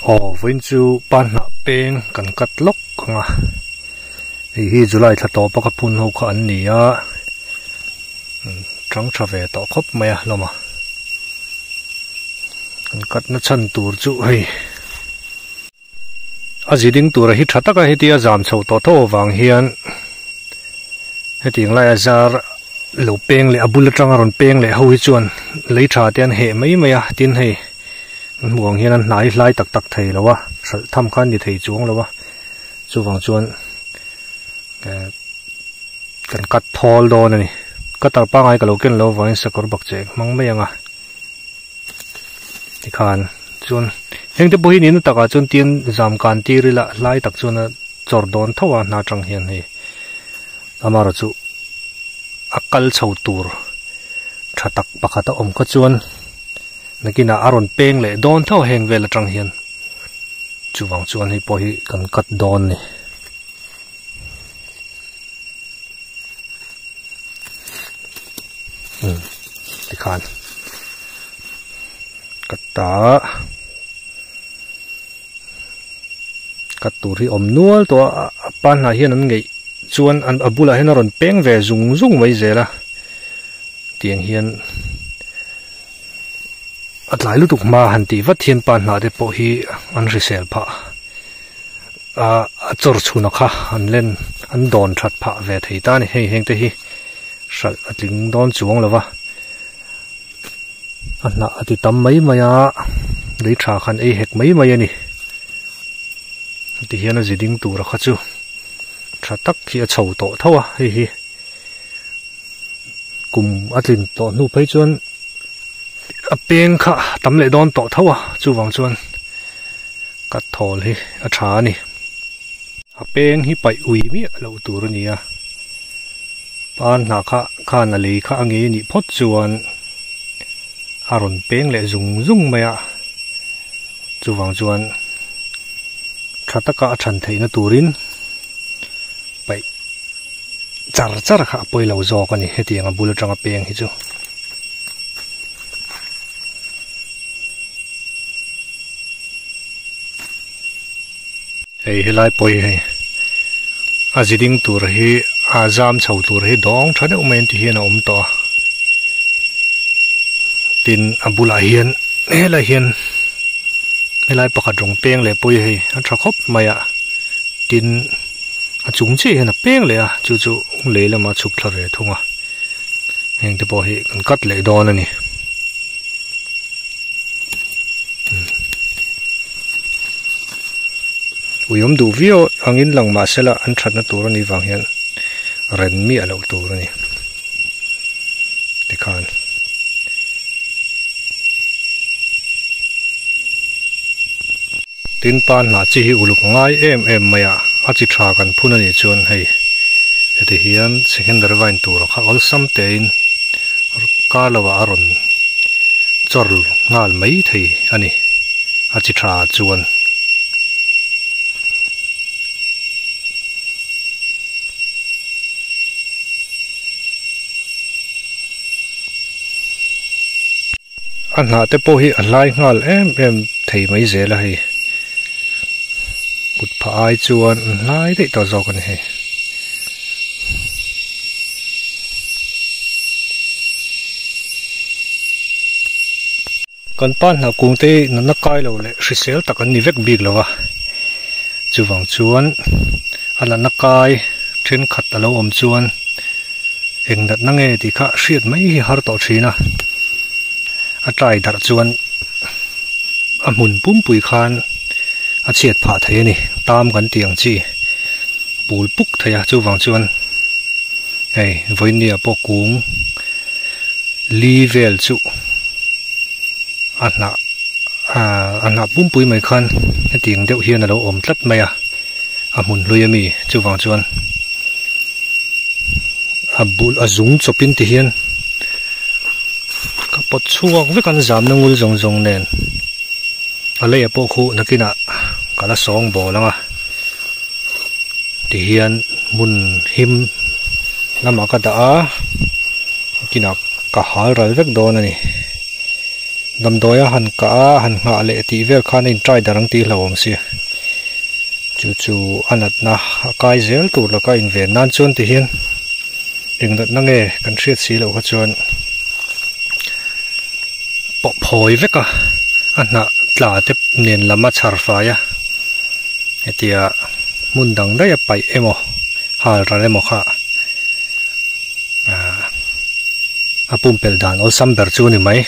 Aw vawiin chu panhnah peng kan cut lawk ang a hei hi July thla tawpa ka phun ho kha an ni a tang tha ve tawh khawp mai a hlawm a kan cut na chhan tur chu hei a zi ding tura hi tha taka hetia zam chho tawh tho avang hian hetiang laia zar lo peng leh a bul atanga rawn peng leh ho hi chuan lei tha te an heh mai mai a tin hei an hmuh ang hian an hnai hlai tak tak thei lo a hralh tham kha an ni thei chuang lo a chuvang chuan eh kan cut thawl dawn a ni cutter pangai ka lo ken loh avangin sakawr bakcheh hmang mai ang a. Tikhan chuan heng te pawh hi nihna takah chuan tin zam kan tir ila hlai tak chuan a chawr dawn tho a hna atang hian hei amaherawh chu a kal chho tur tha tak pakhat a awm kha chuan nakinah a rawn peng leh dawn tho a heng vel atang hian chuvang chuan hei pawh hi kan cut dawn a ni. Tikhan ka ta ka tur hi awm nual tawh a a pa hnah hian an ngeih chuan an a bulah hian a rawn peng ve zung zung mai zel a tiang hian a tlai lutuk hma han tih vat hian pa hnah te pawh hi an hrisel phah. Ah a chawr chhuna kha an len an dawn that phah ve thei ta a ni hei heng te hi hralh a tling dawn chuang lo va a hnah a ti tam mai mai a lei tha khan ei hek mai mai a ni tihian a zi ding tura kha chu tha tak hi a chho tawh tho a hei hi kum a tlin tawh hnu phei chuan a peng kha tam leh dawn tawh tho a chuvang chuan. Ka thawl hi a tha a ni. A peng hi paih ui miah loh tur a ni a. Pan hnah kha khan a lei kha a ngei anih phawt chuan a rawn peng leh zung zung mai a. Chuvang chuan tha taka a than theihna turin paih char char kha a pawi lo zawk a ni hetiang a bul atanga peng hi chu. Hei helai pawh hi hei a zi ding tur hi a zam chho tur hi dawng tha deuh mai an ti hian a awm tawh a tin a bulah hian helai hian helai pakhat rawng peng leh pawh hi hei a tha khawp mai a tin a chung chiah hian a peng leh a chu chu lei lamah a chhuk thla ve thung a heng te pawh hi kan cut leh dawn a ni. Uiawm duh viau angin lang mah sela an thatna tur a nih vang hian ren miah loh tur a ni tikhan. Tin pa hnah chi hi uluk ngai em em mai a, a chi tha kan phun a nih chuan hei heti hian secondary vine tur kha awlsam tein kar lovah a rawn chawr nghal mai thei a ni a chi tha chuan. A hnah te pawh hi a hlai nghal em em thei mai zel a hei kut phah ai chuan an hlai daih tawh zawk a ni hei. Kan pa hnah kung te hi natna kai lo leh hrisel tak an ni vek bik lo a chuvang chuan a natna kai thenkhat a lo awm chuan eng natna nge tih kha hriat mai hi har tawh thin a a tai darh chuan a hmun pumpui khan a chhiat phah thei a ni tam kan tih ang chi bul puk thei a chuvang chuan hei vawinia pawh kung li vel chu a hnah ah a hnah pumpui mai khan hetiang deuh hian a lo awm tlat mai a. a hmun hlui ami chuvang chuan a bul a zung chawpin ti hian ka pawt chhuak vek an zamna ngul zawng zawng nen a lei ah pawh khu nakinah ka la sawng bawl ang a ti hian hmun him lamah ka dah a nakinah ka hal ral vek dawn a ni. Damdawia han kah a, han nghah leh tih vel khan a intry dar ang tih hlauhawm sia. Chu chu a natna a kai zel tur laka inven nan chuan ti hian eng natna nge kan hriat si loh kha chuan pawh phawi vek a, a hnah tla te nen lam a chhar fai a, hetia hmun dang daih a paih emaw hal ral emaw kha a pumpelh dan awlsam ber chu a ni mai.